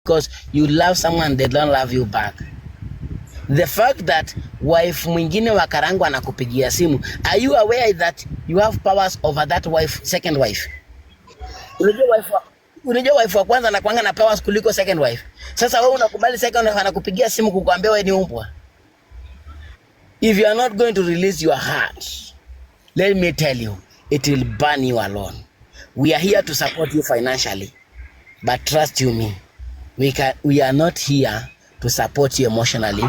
Because you love someone, they don't love you back. The fact that wife mwingine wa Karangu anakupigia simu, are you aware that you have powers over that wife, second wife? Unajua wife wa kwanza anakuanga na powers kuliko second wife. Sasa wewe unakubali second wife anakupigia simu kukuambia wewe ni umbwa. If you are not going to release your heart, let me tell you, it will burn you alone. We are here to support you financially, but trust you me, we are not here to support you emotionally.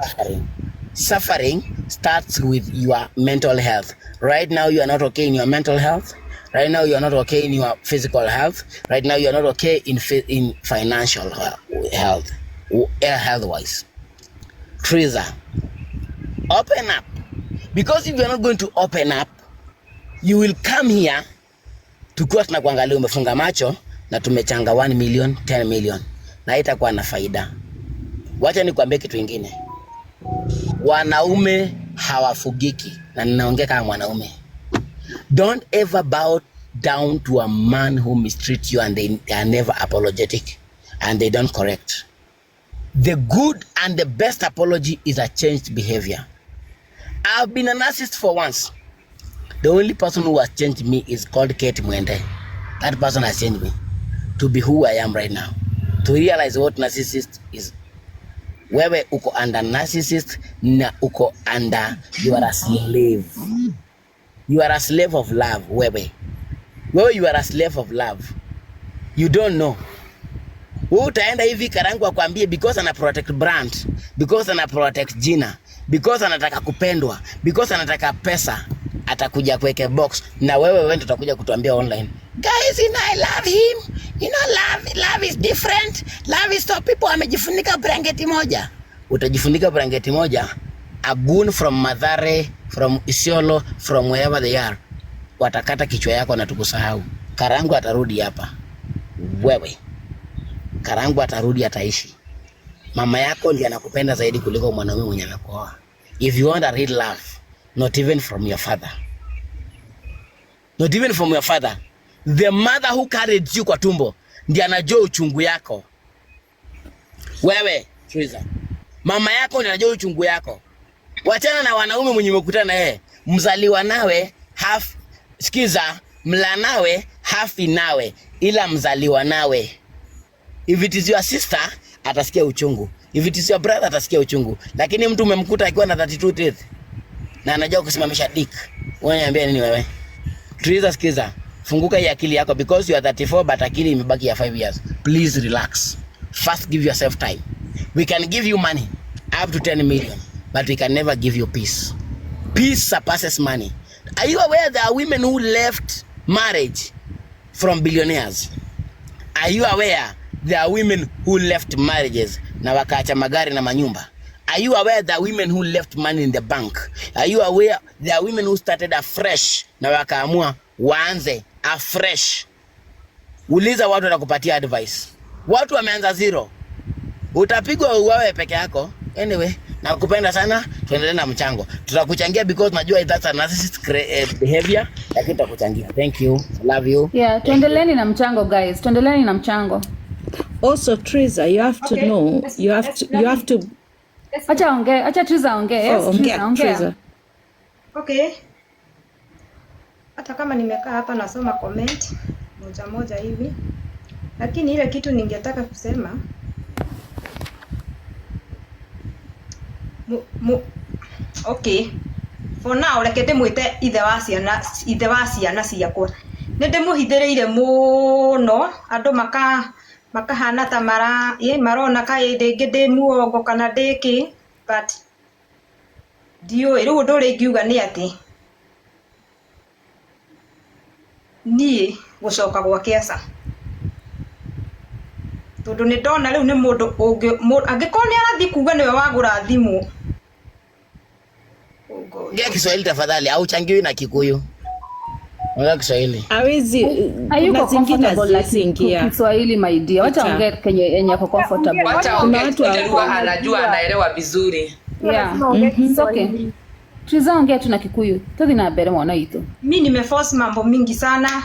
Suffering. Suffering starts with your mental health. Right now, you are not okay in your mental health. Right now, you are not okay in your physical health. Right now, you are not okay in financial health, health wise. Triza, open up. Because if you are not going to open up, you will come here tukiwa tunakuangalia umefunga macho na tumechanga 1 million, 10 million na itakuwa na faida. Wacha nikwambie kitu ingine, wanaume hawafugiki, na ninaongea kama mwanaume. Don't ever bow down to a man who mistreats you and they are never apologetic and they don't correct. The good and the best apology is a changed behavior. I've been a narcissist for once. The only person who has changed me is called Kate Mwende. That person has changed me to be who I am right now. To realize what narcissist is. Wewe uko under narcissist na uko under, you are a slave. You are a slave of love, wewe. Wewe, you are a slave of love. You don't know. Wewe utaenda hivi Karangu akwambie because ana protect brand, because ana protect jina, because anataka kupendwa, because anataka pesa, atakuja kuweke box na wewe ndio utakuja kutuambia online. Guys, you know I love him. You know love, love is different. Love is so people amejifunika blanketi moja. Utajifunika blanketi moja, a goon from Mathare, from Isiolo, from wherever they are, watakata kichwa yako na tukusahau. Karangu atarudi hapa. Wewe. Karangu atarudi, ataishi. Mama yako ndiye anakupenda zaidi kuliko mwanaume mwenye anakuoa. If you want a real love, not even from your father. Not even from your father. The mother who carried you kwa tumbo ndiye anajua uchungu yako. Wewe, Triza. Mama yako ndiye anajua uchungu yako. Wachana na wanaume mwenye umekutana na yeye. Mzaliwa nawe half, sikiza, mla nawe hafi nawe, ila mzaliwa nawe. If it is your sister atasikia uchungu. If it is your brother atasikia uchungu. Lakini mtu umemkuta akiwa na 32 teeth na anajua kusimamisha dick. Wewe niambia nini wewe? Triza, sikiza. Funguka hii akili yako because you are 34 but akili imebaki ya 5 years. Please relax. First give yourself time. We can give you money up to 10 million, but we can never give you peace. Peace surpasses money. Are you aware there are women who left marriage from billionaires? Are you aware there are women who left marriages na wakaacha magari na manyumba? Are you aware there are women who left money in the bank? Are you aware there are women who started afresh na wakaamua waanze afresh? Uliza watu watakupatia advice. Watu wameanza zero. Utapigwa uwawe peke yako. Anyway, nakupenda sana, tuendelee na mchango. Tutakuchangia because najua that's a narcissist behavior, lakini tutakuchangia. Thank you. Love you. Yeah, tuendeleeni na mchango, guys. Tuendeleeni na mchango. Also, Triza, you have to Okay. know, you have Yes, to, you have to. Acha ongee, acha Triza ongee. Yes, Oh, Triza ongea, ongea. Triza. Okay. Hata kama nimekaa hapa nasoma comment moja moja hivi, lakini ile kitu ningetaka kusema okay, for now reke ndĩmwĩte ithe wa ciana ciakwa. Nĩ ndĩmũhithĩrĩire mũno, andũ makahana ta mara ĩ marona kaĩ rĩngĩ ndĩ muongo kana ndĩ kĩ, but ndiũĩ. Rĩu ũndũ ũrĩa ingiuga nĩ atĩ niĩ gũcoka gwake aca, tondũ nĩ ndona rĩu nĩ mũndũ ũngĩ angĩkorwo nĩ arathiĩ kuga nĩwe wagũra thimũ. Oh God. Ongea Kiswahili tafadhali, au changiwi na Kikuyu. Ongea Kiswahili. Hawezi, Hayuko kuna zingine comfortable na haziwezi ingia. Kiswahili, my dear. Wacha Ita. ongee kenye yenye ako comfortable. Wacha Kuna ongee watu ile lugha hawa- anajua, anaelewa vizuri. Yeah. It's okay. Triza, ongea tu na Kikuyu. Tuthi na mbere, mwana witũ. Mi nimeforce mambo mingi sana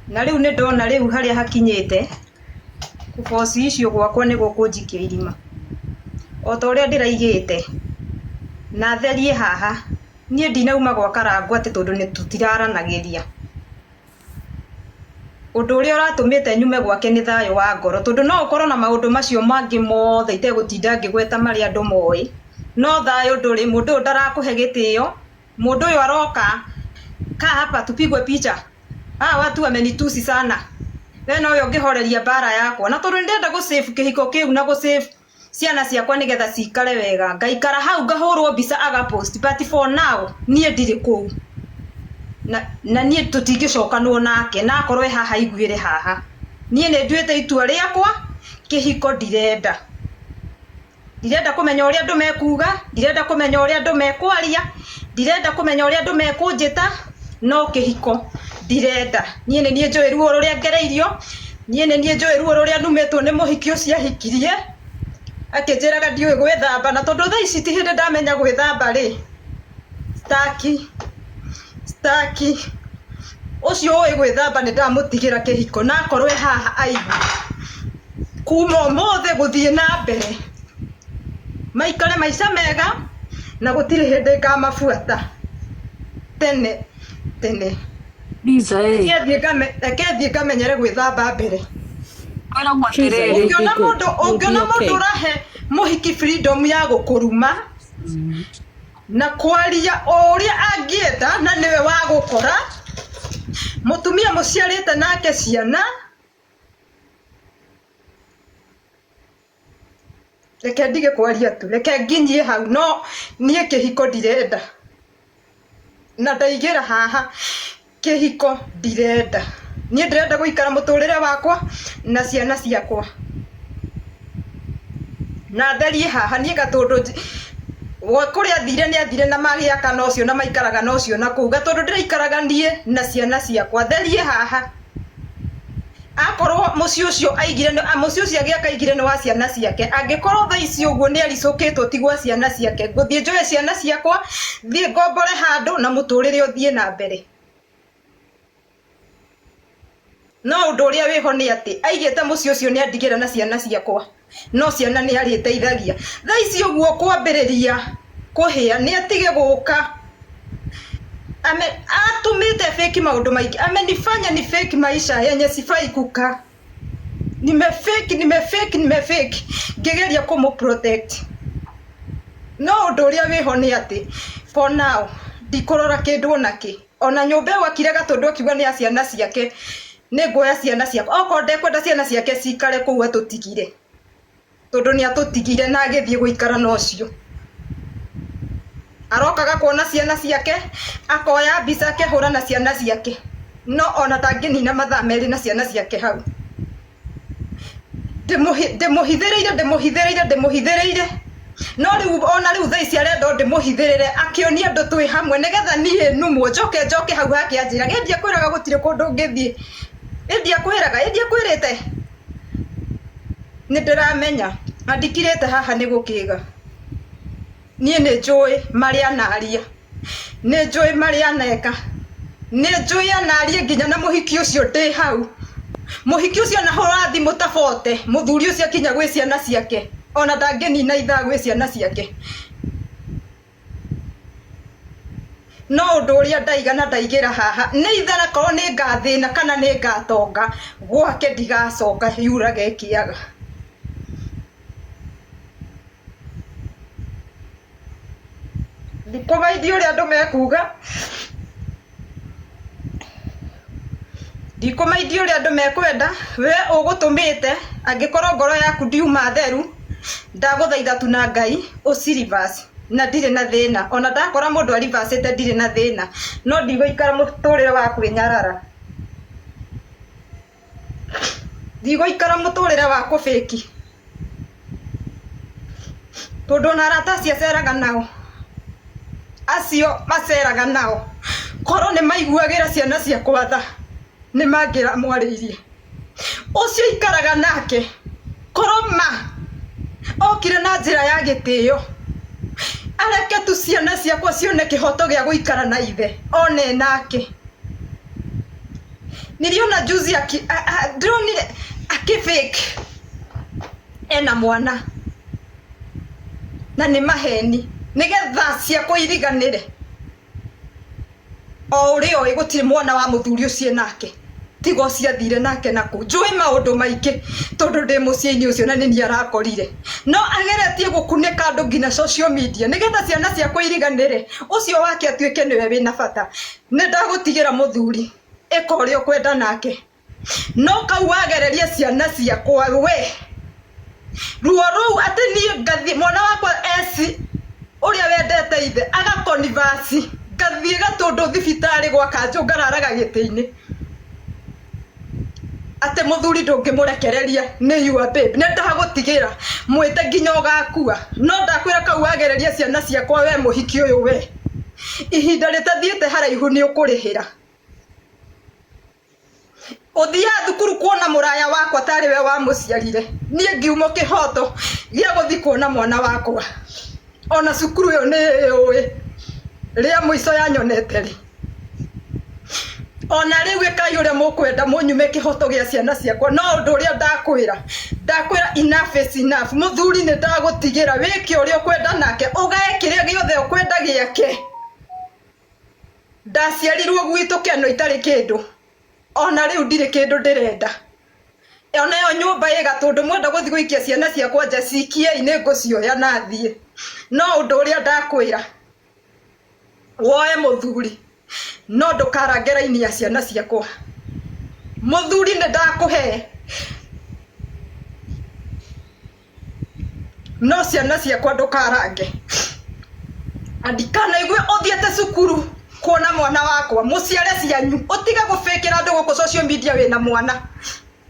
na rĩu nĩ ndona rĩu harĩa hakinyĩte. Kũboci icio gwakwa nĩ gũkũnjikia irima. O ta ũrĩa ndĩraigĩte na therie haha, niĩ ndinauma gwa Karangũ atĩ tondũ nĩ tũtiraranagĩria. Ũndũ ũrĩa ũratũmĩte nyume gwake nĩ thayũ wa ngoro, tondũ no ũkorwo na maũndũ macio mangĩ mothe itegũtinda ngĩgweta marĩa andũ moĩ, no thayũ ndũrĩ, mũndũ ũyũ ndarakũhe gĩtĩo, mũndũ ũyũ aroka, kaa hapa tupigwe picha, hawa watu wamenitusi sana, we nowe ũngĩhoreria mbara yakwa, na tondũ nĩndĩrenda gũ save kĩhiko kĩu na gũ save ciana ciakwa nĩgetha cikare wega, ngaikara hau ngahũrwo mbica agapost, but for now niĩ ndirĩ kũu. Na niĩ tũtingĩcokanwo nake na akorwo e haha aiguĩre haha. Niĩ nĩ nduĩte itua rĩakwa, kĩhiko ndirenda. Ndirenda kũmenya ũrĩa andũ mekuga, ndirenda kũmenya ũrĩa andũ mekwaria, ndirenda kũmenya ũrĩa andũ mekũnjĩta, no kĩhiko ndirenda. Niĩ nĩ niĩ njũĩ ruo rũrĩa ngereirio, niĩ nĩ niĩ njũĩ ruo rũrĩa numĩtwo nĩ mũhiki ũcio ahikirie, akĩnjĩraga ndiũĩ gwĩthamba, na tondũ thaa ici ti hĩndĩ ndamenya gwĩthamba rĩ, staki staki ũcio ũĩ gwĩthamba nĩ ndamũtigĩra kĩhiko, na akorwo e haha aigue kuma ũmũthĩ gũthiĩ na mbere, maikare maica mega na gũtirĩ hĩndĩ ngamabuata tene tene. Liza, eh. Reke thiĩ ngamenyere gwĩthamba mbere. Kwĩragwo Triza, atĩrĩrĩ, you'll be Ũngĩona good. mũndũ You'll be ũngĩona mũndũ okay. ũrahe mũhiki freedom ya gũkũruma na kwaria o ũrĩa angĩenda na nĩwe wa gũkora, mũtumia mũciarĩte nake ciana, reke ndige kwaria tu, reke nginyie hau, no niĩ kĩhiko ndirenda, na ndaigĩra haha kĩhiko ndirenda. Niĩ ndĩrenda gũikara mũtũrĩre wakwa na ciana ciakwa, na therie haha niĩ gatũndũ kũrĩa athire nĩ athire na magĩaka na ũcio na maikaraga na ũcio na kũu, gatũndũ ndĩraikaraga niĩ na ciana ciakwa, therie haha. Akorwo mũciĩ ũcio aigire mũciĩ ũcio agĩaka aigire nĩ wa ciana ciake, angĩkorwo thaa ici ũguo nĩ aricũkĩtwo ti gwa ciana ciake, ngũthiĩ njoe ciana ciakwa, thiĩ ngombore handũ na mũtũrĩre ũthiĩ na mbere. No ũndũ ũrĩa wĩho nĩ atĩ aigĩte mũciĩ ũcio nĩ andigĩra na ciana ciakwa, no ciana nĩ arĩteithagia. Thaa ici ũguo kwambĩrĩria kũhĩa nĩ atige gũka, atũmĩte fake maũndũ maingĩ, amenifanya ni fake maisha yenye sifai kukaa. Nimefake, nimefake, nimefake ngĩgeria kũmũ protect, no ũndũ ũrĩa wĩho nĩ atĩ for now ndikũrora kĩndũ onakĩ, ona nyũmba ĩyo akire gatũndũ akiuga nĩ ya ciana ciake, nĩ nguoya ciana ciakwa, okorwo ndekwenda ciana ciake cikare kũu atũtigire, tondũ nĩ atũtigire na agĩthiĩ gũikara na ũcio. Arokaga kuona ciana ciake, akoya mbica akehũra na ciana ciake, no ona ndangĩnina mathaa merĩ na ciana ciake hau. Ndĩmũhithĩrĩire, ndĩmũhithĩrĩire, ndĩmũhithĩrĩire, no rĩu ona rĩu thaa ici arenda o ndĩmũhithĩrĩre akĩonia andũ twĩ hamwe nĩgetha niĩ numwo njoke njoke hau hake anjĩraga ĩ ndiakwĩraga gũtirĩ kũndũ ũngĩthiĩ, ĩ ndiakwĩraga, ĩ ndiakwĩrĩte. Nĩ ndĩramenya na ndikirĩte haha nĩ gũkĩga. Niĩ nĩ njũĩ marĩa anaria, nĩ njũĩ marĩa aneka, nĩ njũĩ anarie nginya na mũhiki ũcio ndĩ hau. Mũhiki ũcio anahũra thimũ ta bote, mũthuri ũcio akinya gwĩ ciana ciake, ona ndangĩnina ithaa gwĩ ciana ciake. No ũndũ ũrĩa ndaiga na ndaigĩra haha nĩ ithara korwo nĩ ngathĩna kana nĩ ngatonga, gwake ndigacoka yurage ĩkĩaga. Ndikũmaindi ũrĩa andũ mekuga, ndikũmaindi ũrĩa andũ mekwenda, we ũgũtũmĩte angĩkorwo ngoro yaku ndiuma theru, ndagũthaitha tu na Ngai ũci reverse, na ndirĩ na thĩna, ona ndakora mũndũ arivacĩte ndirĩ na thĩna, no ndigũikara mũtũrĩre wa kwĩnyarara, ndigũikara mũtũrĩre wa kũbĩki, tondũ ona arata acio aceraga nao, acio maceraga nao, korwo nĩ maiguagĩra ciana ciakwa tha, nĩ mangĩramwarĩirie. Ũcio ikaraga nake, korwo ma okire na njĩra ya gĩtĩo, areke tu ciana ciakwa cione kĩhoto gĩa gũikara na ithe one nake. Niliona juzi ndĩronire akĩfake, Ena mwana na nĩ maheni nĩgetha ciakwa iriganĩre. O ũrĩa ũĩ gũtirĩ mwana wa mũthuri ũcio nake, tiga ũcio athire nake nakũ. Njũĩ maũndũ maingĩ tondũ ndĩ mũciĩ-inĩ ũcio na nĩ niĩ arakorire, no ageretie gũkunĩka andũ nginya social media nĩgetha ciana ciakwa iriganĩre, ũcio wake atuĩke nĩwe wĩna bata. Nĩ ndagũtigĩra mũthuri, ĩka ũrĩa ũkwenda nake, no kau wagereria ciana ciakwa we ruo rũu atĩ niĩ ngathi mwana wakwa eci ũrĩa wendete ithe agakonivasi ngathiĩ Gatũndũ thibitarĩ gwa kanjũ ngararaga gĩtĩ-inĩ atĩ mũthuri ndũngĩmũrekereria nĩ your babe. Nĩ ndagũtigĩra mwĩte nginya ũgakua, no ndakwĩra kau wagereria ciana ciakwa we mũhiki ũyũ we ihinda rĩtathiĩte haraihu nĩ ũkũrĩhĩra. Ũthiaga thukuru kuona mũraya wakwa tarĩ we wamũciarire, niĩ ngiuma kĩhoto gĩa gũthiĩ kuona mwana wakwa. Ona cukuru ĩyo nĩ ĩũĩ rĩa mũico yanyonete rĩ. Ona rĩu ĩkai ũrĩa mũkwenda mũnyume kĩhoto gĩa ciana ciakwa, no ũndũ ũrĩa ndakwĩra, ndakwĩra enough is enough. Mũthuri nĩ ndagũtigĩra, wĩke ũrĩa ũkwenda nake, ũgae kĩrĩa gĩothe ũkwenda gĩake. Ndaciarirwo gwitũ Keno itarĩ kĩndũ, ona rĩu ndirĩ kĩndũ ndĩrenda. Ona ĩyo nyũmba ĩ Gatũndũ mwenda gũthiĩ gũikia ciana ciakwa nja cikiei, nĩ ngũcioya na thiĩ. No ũndũ ũrĩa ndakwĩra, woe mũthuri no ndũkarange raini ya ciana ciakwa. Mũthuri nĩ ndakũhe, no ciana ciakwa ndũkarange. Na ndikanaigwe ũthiĩte cukuru kuona mwana wakwa, mũciare cianyu, ũtige gũbĩkĩra andũ gũkũ social media wĩna mwana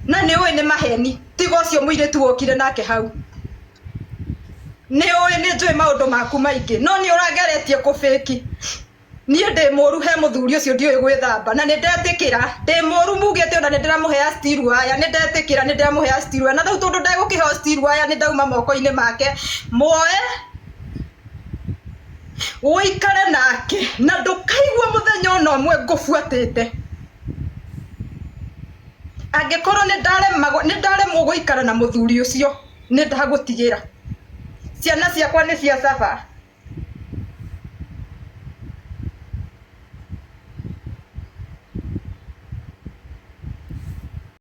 na nĩ ũĩ nĩ maheni. Tiga ũcio mũirĩtu wokire nake hau, nĩ ũĩ nĩ njũĩ maũndũ maku maingĩ, no nĩ ũrageretie kũbĩki. Niĩ ndĩ mũru he mũthuri ũcio, ndiũĩ gwĩthamba na nĩ ndetĩkĩra ndĩ mũru, mugĩte ona nĩ ndĩramũhea steel wire, nĩ ndetĩkĩra nĩ ndĩramũhea steel wire, na rĩu tondũ ndegũkĩheo steel wire nĩ ndauma moko-inĩ make. Muoe ũikare nake na ndũkaigua mũthenya ona ũmwe ngũbuatĩte. Angĩkorwo nĩ ndaremwo gũikara na mũthuri ũcio, nĩ ndagũtigĩra. Ciana ciakwa nĩ cia saba.